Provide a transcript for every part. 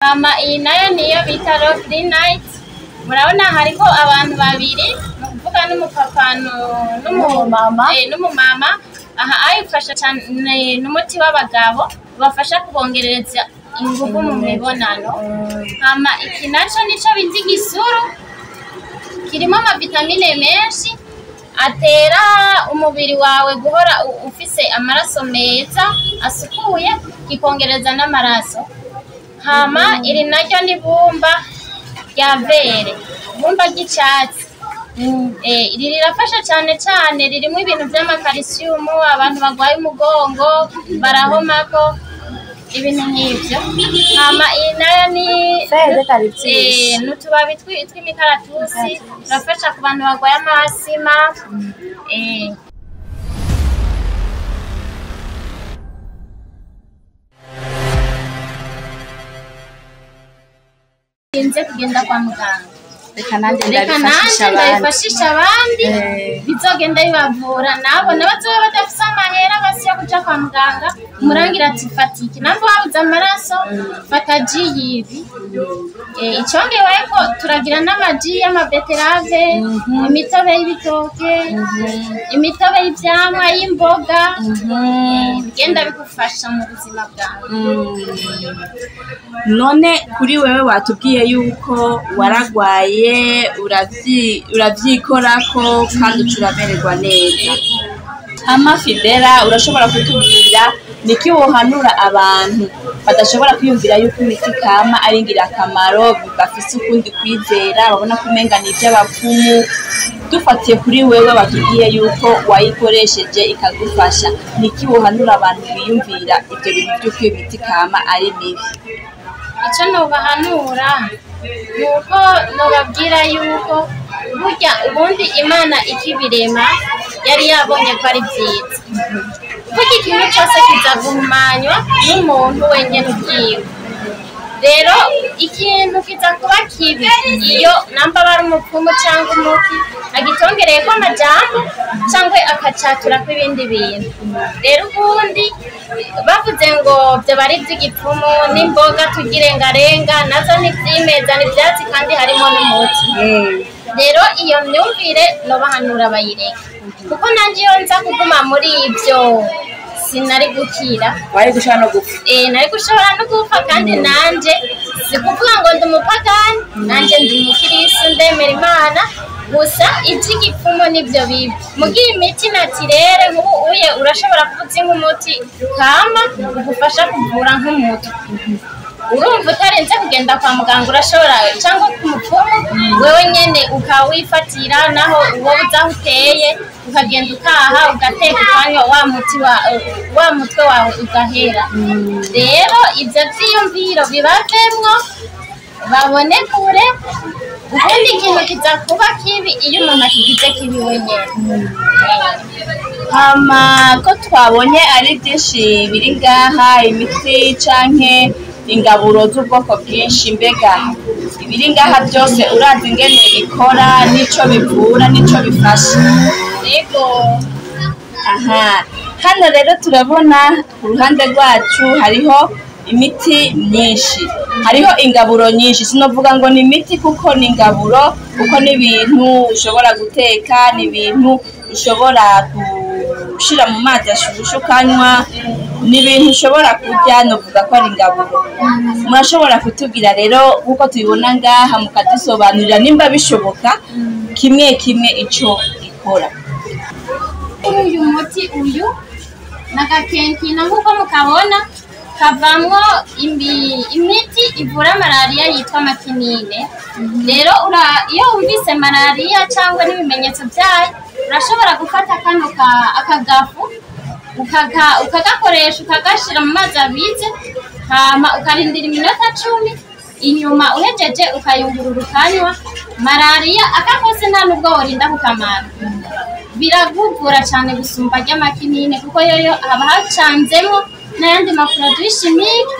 Hama iyi nayo niyo bita Lovely Night. Murabona hariho abantu babiri, ni ukuvuga n'umupapa N'umumama. N'umumama. Aha ayifasha cyane, n'umuti w'abagabo ubafasha kubongerereza ingufu mu mibonano. Hama iki naco nico bita igisuru, kirimo amavitamine menshi atera umubiri wawe guhora ufise amaraso meza asukuye, kikongereza n'amaraso. Hama iri naryo ni bumba rya vere, ibumba ry'icatsi. Iri rirafasha cyane cyane, ririmo ibintu vy'amakarisiyumu, abantu barwaye umugongo barahomako, ibintu nk'ivyo. Hama iyi nayo ni Feuille d'eucalyptus. N'utubabi tw'imikaratusi, turafasha ku bantu barwaye amasima. Nze kugenda kwa muganga. Reka nanjye Reka ndabifashisha nanje abandi. Ndabifashisha abandi, bizogenda bibavura nabo n'abazoba badafise amahera basi yo kuja kwa muganga. Umurangira ati fata iki, namba wabuze amaraso fata ji yibi. Icongeweko turagira n'amaji y'amabeterave, imitobe y'ibitoke, imitobe y'ivyamwa, y'imboga, bigenda bigufasha mu buzima bwawe. None kuri wewe watubwiye yuko waragwaye, uravyikorako kandi uca uramererwa neza. Hama Fidela, urashobora kutubwira niki wohanura abantu badashobora kwiyumvira yuko imiti kama ari ingirakamaro, bafise ukundi kwizera, babona ko umenga ni ivy'abapfumu? Dufatiye kuri wewe batubwiye yuko wayikoresheje ikagufasha, niki wohanura abantu biyumvira ivyo bintu vy'uko iyo miti kama ari mibi? Icyo nobahanura ni uko nobabwira yuko burya ubundi Imana ikibirema yari yabonye ko ari byiza. Burya ikintu cyose kiza guhumanywa n'umuntu wenyine ubwiwe. Rero ikintu kiza kuba kibi iyo namba bari umupfumu cyangwa umuti agitongereyeko amajambo cyangwa akacaturako ibindi bintu. Rero ubundi bavuze ngo byo ari iby'igipfumu, n'imboga tugirengarenga nazo n'ibyimeza n'ibyatsi kandi harimo n'umuti. Rero iyo myumvire nobahanura bayireka, kuko nanjye iyo nza kuguma muri ibyo sinari gukira. Wari gushobora no gupfa. Nari gushobora no gupfa. Kandi nanje si kuvuga ngo ndi umupagani, nanje ndi umukirisitu, ndemera Imana. Gusa iby'igipfumu nibyo bibi. Mugihe imiti naturelle nk'ubu uye urashobora kuba uzi nk'umuti kama ugufasha kuvura nk'umutwe, urumva utarinze kugenda kwa muganga, urashobora cyangwa ku mupfumu, wewe nyene ukawifatira naho wowe uzi aho uteye, ukagenda ukaha, ugateka, ukanywa wa muti wa mutwe wawe ugahera. Rero ivyo vyiyumviro bibavemwo, babone kure. Ubundi ikintu kiza kuba kibi iyo umuntu akigize kibi wenyene. Hama ko twabonye ari byinshi biri ngaha, imiti canke ingaburo z'ubwoko bwinshi, mbega ibiri ngaha byose urazi ingene bikora n'ico bivura n'ico bifasha? Yego. Aha hano rero turabona ku ruhande rwacu hariho imiti myinshi, hariho ingaburo nyinshi. Sinovuga ngo ni imiti kuko ni ingaburo, kuko ni ibintu ushobora guteka, ni ibintu ushobora gushira mu mazi ashushe ukanywa, ni ibintu ushobora kurya. Novuga ko ari ingaburo. Murashobora kutubwira rero nk'uko tubibona ngaha, mukadusobanurira nimba bishoboka kimwe kimwe ico gikora? Kuri uyu muti, uyu n'agakenkina nk'uko mukabona, kavamwo imiti ivura malariya yitwa makinine. Rero iyo wumvise malariya cyangwa n'ibimenyetso byayo, urashobora gufata kano aka gafu ukagakoresha, ukagashira mu mazi abize, hama ukarindira iminota 10, inyuma uhejeje ukayungurura ukanywa. Malariya aka kose nta nubwo worinda kukamara, biraguvura cyane gusumba ry'amakinine, kuko yoyo haba hacanzemo n'ayandi ma produits chimiques.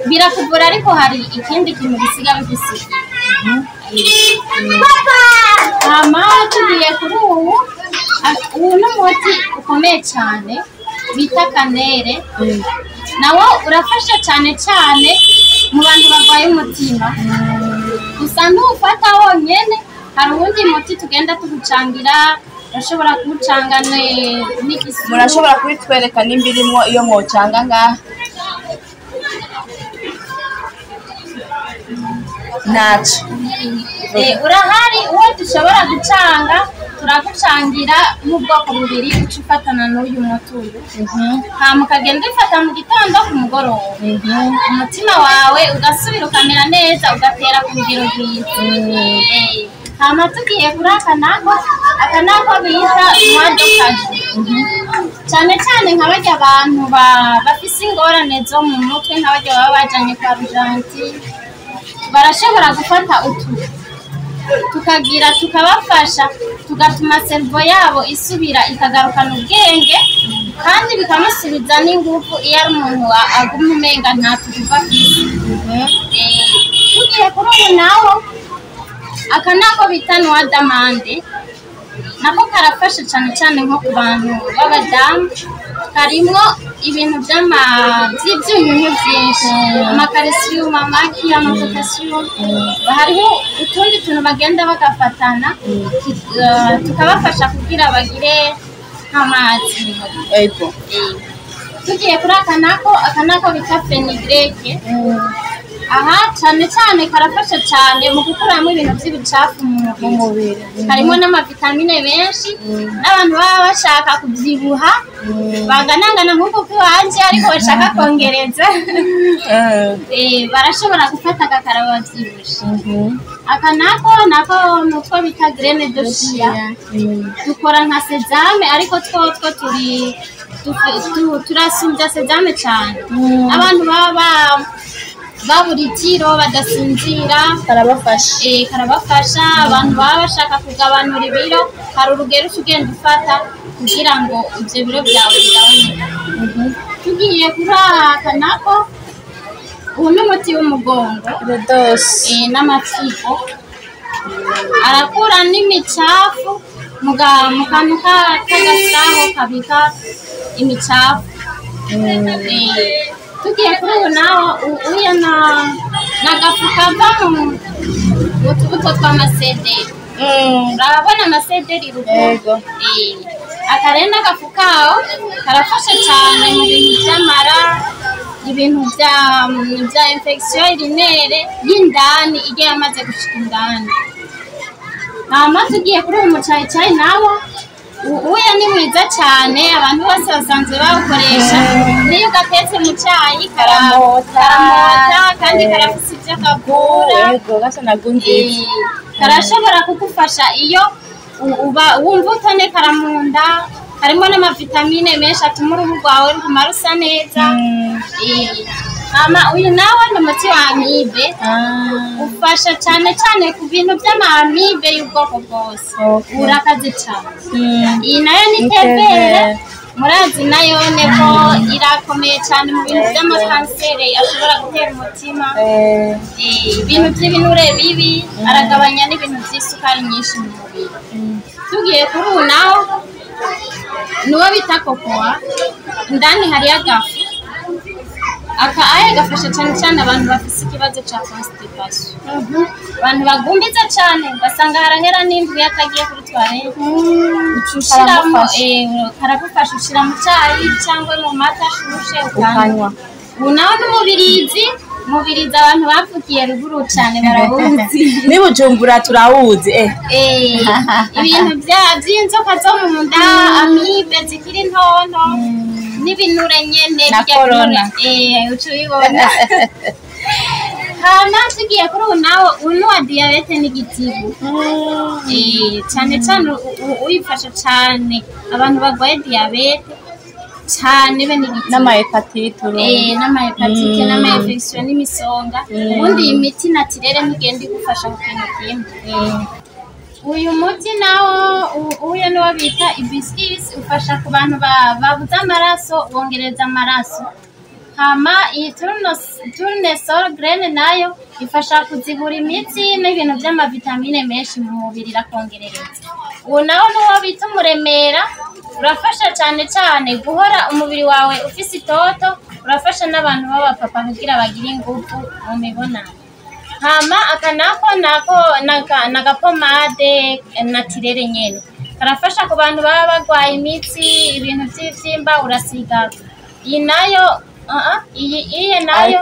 Birakuvura ariko hari ikindi kintu bisiga bigusiga. Hama tugiye kuri ubu, ubu ni umuti ukomeye cyane bita cannelle, nawo urafasha cyane cyane mu bantu barwaye umutima. w'umutima. Gusa ntuwufata wonyene, hari uwundi muti tugenda tugucangira, urashobora kuwucanga n'igisuru. Murashobora kubitwereka nimba irimwo iyo mwocanga ngaha? Ntaco. Urahari uwo dushobora gucanga, turagucangira n'ubwoko bubiri, uca ufatana n'uyu muti uyu. Hama ukagenda ubifata mu gitondo ku mugoroba, umutima wawe ugasubira ukamera neza, ugatera ku rugero rwiza. Hama tugiye kuri aka nako, aka nako bita noix de cajou. Cyane cyane nka barya abantu bafise ingorane zo mu mutwe, nka barya baba bajanye kwa Rujanti, barashobora gufata utu tukagira tukabafasha, tugatuma cerveau yabo isubira ikagarukana ubwenge, kandi bikamusubiza n'ingufu iyo ari umuntu aguma umenga nta tugufa afise. Tugiye kuri ubu naho, aka nako bita noix d'amande, nako karafasha cyane cyane nko ku bantu b'abadamu, karimwo ibintu by'ibyunyunyu byinshi, amakarisiyumu, amaki, amapotasiyumu, hariho utundi tuntu bagenda bagafatana, tukabafasha kugira bagire nk'amazi mu mubiri. Tugiye kuri aka nako, aka nako bita fenugrec. Aha cyane cyane karafasha cyane mu gukuramo ibintu by'ibicafu mu mubiri, harimo n'amavitamine menshi, n'abantu baba bashaka kubyibuha banganangana nk'uko k'iwanje ariko bashaka kongereza, barashobora gufata aka karaba babyibushe. Aka nako nutwo bita graine de chia, dukora nka sezame ariko twotwo turi turasumbya sezame cyane. Abantu baba babura itiro badasinzira, karabafasha. Karabafasha. Abantu baba bashaka kugabanura ibiro, hari urugero uca ugenda ufata kugira ngo ibyo biro byawe bigabanuke. Tugiye kuri aka nako, ubu ni umuti w'umugongo n'amafyigo, arakura n'imicafu mu kantu k'agasaho kabika imicafu. Tugiye kuri ubu naho, uya n'agafu kava mu tubuto tw'amasederi. Urabona amasederi ruguru? Aka rero n'agafu kawo karafasha cyane mu bintu by'amara, ibintu bya infection urinaire y'indani igiye yamaze gushika indani. Hama tugiye kuri uyu mucayicayi nawo, uya ni mwiza cyane, abantu bose basanzwe bawukoresha. Niyo ugatetse mu cyayi Karamota. karamota, kandi karafise ivyo kavura. Yego, gasa na gunziza. Karashobora kugufasha iyo uba wumva utonekara mu nda, harimo n'amavitamine menshi atuma uruhu rwawe ruguma rusa neza. Hama uyu nawe ni umuti wa amibe, ufasha cyane cyane ku bintu by'ama-amibe y'ubwoko bwose. Urakaze cyane. Iyi nayo ni Ni thé vert, thé vert. Murazi nayo ko irakomeye cyane mu bintu by'amakanseri ashobora gutera umutima, ibintu by'ibinure bibi, aragabanya n'ibintu by'isukari nyinshi mu mubiri. Tugiye kuri ubu naho, nuwo bita cocoa, indani hariyo agafu. Aka aya gafasha cyane cyane abantu bafise ikibazo ca constipation, abantu bagumbiza cyane ugasanga harahera n'indwi atagiye kuri toilette, uca ushiramo. Karamufasha. Karagufasha, ushira mu cyayi cyangwa mu mata ashushe ukanywa. Ukanywa. Ubu naho n'umubirizi, umubirizi abantu bavukiye ruguru cyane barawuzi. Ni Bujumbura turawuzi. Ibintu by'inzoka zo mu nda, amibe zikiri ntonto n'ibinure nyene Na birya corona. binure, uca ubibona. Hama tugiye kuri ubu nawe, ubu ni uwa diyabete n'igitigu. Cyane cyane uyifasha cyane abantu barwaye diyabete cyane be n'igitigu N'amahepatite urumva. N'amahepatite n'ama-infection n'imisonga. Ubundi iyi miti naturelle ntigenda igufasha ku kintu kimwe. Uyu muti nawo uyu niwo bita hibiscus, ufasha ku bantu babuze amaraso, wongereza amaraso. Hama iyi tournesol graine nayo ifasha kuzibura imitsi n'ibintu by'amavitamine menshi mu mubiri, irakongerereza. Uwo nawo niwo bita umuremera, urafasha cyane cyane guhora umubiri wawe ufise itoto, urafasha n'abantu b'abapapa kugira bagire ingufu mu mibonano. Hama aka nako nagapomade naturelle nyene karafasha ku bantu baba barwaye imitsi, ibintu vy'ivyimba urasiga. Iyi nayo iyi nayo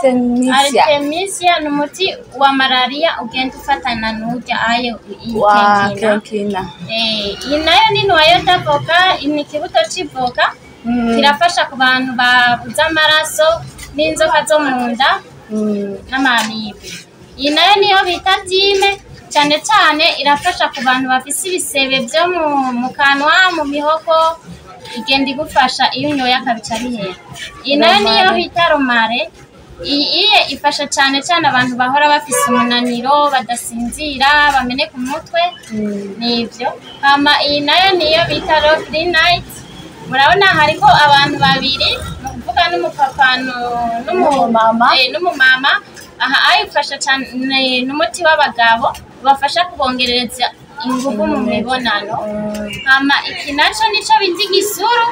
Artemisia ni umuti wa malaria ugenda ufatana n'urya ayo wa kenkina. Iyi nayo ni noyau d'avocat, ni ikibuto c'ivoka kirafasha ku bantu babuze amaraso n'inzoka zo mu nda n'amamibe. Iyi nayo niyo bita dime, cyane cyane irafasha ku bantu bafise ibisebe byo mu kanwa, mu mihogo, igenda igufasha iyo unyoye akabica bihera. Iyi nayo niyo bita romare, iyi ifasha cyane cyane abantu bahora bafise umunaniro, badasinzira, bameneka umutwe, nibyo. Hama iyi nayo niyo bita Lovely Night. Murabona hariho abantu babiri, ni ukuvuga n'umupapa n'umumama. Aha ayifasha cyane n'umuti w'abagabo ubafasha kubongereza ingufu mu mibonano. Hama iki naco nico bita igisuru,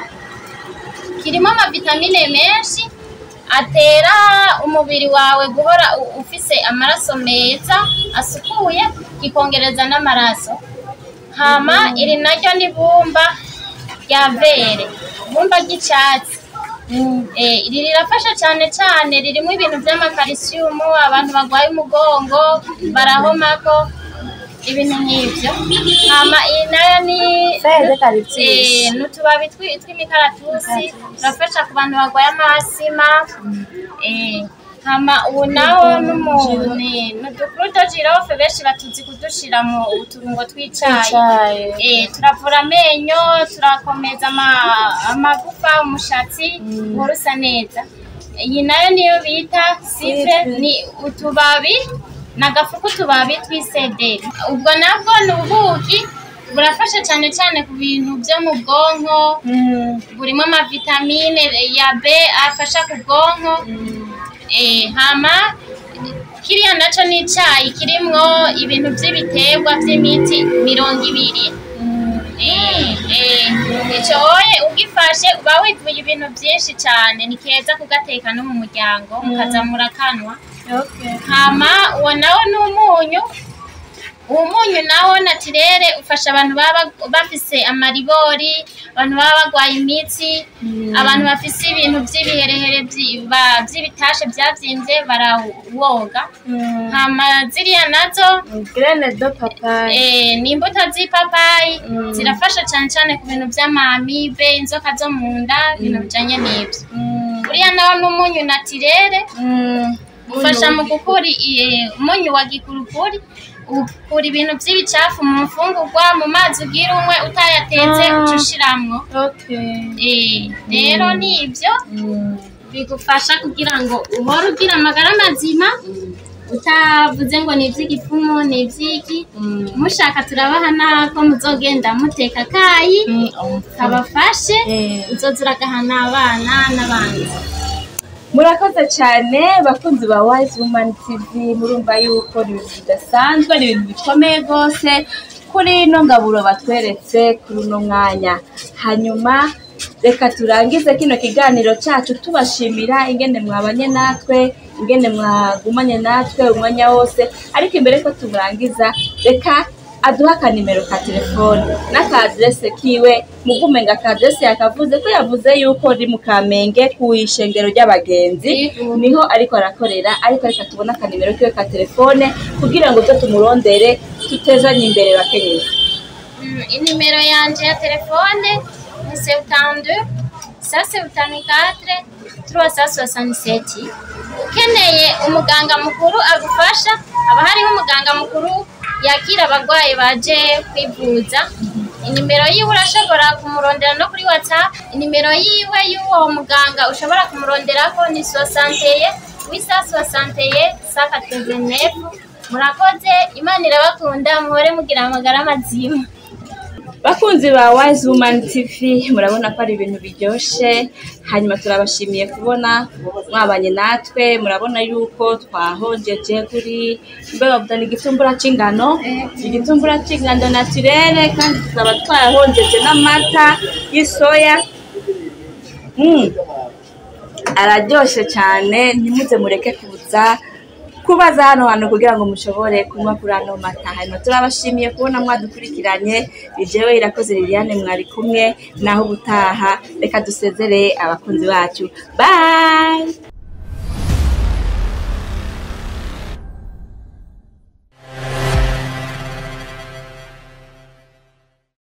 kirimo amavitamine menshi atera umubiri wawe guhora ufise amaraso meza asukuye, kikongereza n'amaraso. Hama iri naryo ni bumba rya vere, ibumba ry'icatsi. Iri rirafasha cyane cyane, ririmo ibintu by'amakarisiyumu, abantu barwaye umugongo barahomako, ibintu nk'ibyo. Hama iyi nayo ni n'utubabi tw'imikaratusi, turafasha ku bantu barwaye amasima. Hama ubu nawo n'udukurudo jirofe benshi batuzi kudushira mu uturungo tw'icayi. Turavura amenyo, turakomeza amagufa, umushatsi uhora usa neza. Iyi nayo niyo bita sifre, ni utubabi n'agafu k'utubabi tw'isederi. Ubwo nabwo ni ubuki, burafasha cyane cyane ku bintu byo mu bwonko, burimo amavitamine ya B afasha ku bwonko. Hama kiriya naco ni icayi kirimwo ibintu vy'ibiterwa vy'imiti 20. Ico oye ugifashe uba wivuye ibintu vyinshi cane, ni keza kugateka no mu muryango mukaza murakanwa. Hama uwo nawo ni umunyu. Umunyu nawo naturere ufasha abantu baba bafise amaribori, abantu baba barwaye imitsi, abantu bafise ibintu vy'ibiherehere vy'ibitashe vyavyimbye barawoga. Hama ziriya nazo graine de papaye, ni imbuto z'ipapayi, zirafasha cyane cyane ku bintu vy'amamibe, inzoka zo mu nda, ibintu bijanye n'ivyo. Uriya nawo ni umunyu naturere ufasha mu gukura umunyu wa gikurukuri, ukura ibintu by'ibicafu mu mfungurwa, mu mazi ugira umwe utayatetse uca ushiramwo. Rero ni ibyo bigufasha kugira ngo uhore ugira amagara mazima, utavuze ngo ni iby'igifumu ni iby'iki. Mushaka turabaha nako muzogenda muteka kayi kabafashe, uzoza uragahana abana n'abandi. Murakoze cyane bakunzi ba Wise Woman TV, murumva yuko ni ibintu bidasanzwe, ni ibintu bikomeye rwose kuri ino ngaburo batweretse kuri uno mwanya. Hanyuma reka turangize kino kiganiro cyacu tubashimira ingene mwabanye natwe, ingene mwagumanye natwe umwanya wose. Ariko imbere ko turangiza, reka aduha akanimero ka telefone n'aka adresse kiwe. Mugumenga ka adresse yakavuze ko yavuze yuko ri mu Kamenge ku ishengero ry'abagenzi niho ariko arakorera, ariko reka tubone akanimero kiwe ka telefone kugira ngo byo tumurondere tutezanye imbere bakenyezi. Inimero yanje ya telefone ni 72 174 367. Ukeneye umuganga mukuru agufasha, haba hariho umuganga mukuru yakira abagwayi baje kwivuza. Inimero yiwe urashobora kumurondera no kuri WhatsApp. Inimero yiwe y'uwo muganga ushobora kumuronderako ni 61 861 189. Murakoze, Imana irabakunda, muhore mugira amagara mazima. Bakunzi ba Wise Woman TV, murabona ko ari ibintu biryoshe. Hanyuma turabashimiye kubona mwabanye natwe. Murabona yuko twahonjeje kuri mbe igitumbura c'ingano, igitumbura c'ingano naturelle, kandi tukaba twahonjeje n'amata y'isoya. Araryoshe cyane, ntimuze mureke kuza Kubaza hano hantu kugira ngo mushobore kunywa kuri ano mata. Hanyuma turabashimiye kubona mwadukurikiranye. Ni jewe Irakoze Liliane mwari kumwe, naho ubutaha. Reka dusezere abakunzi bacu. Bye.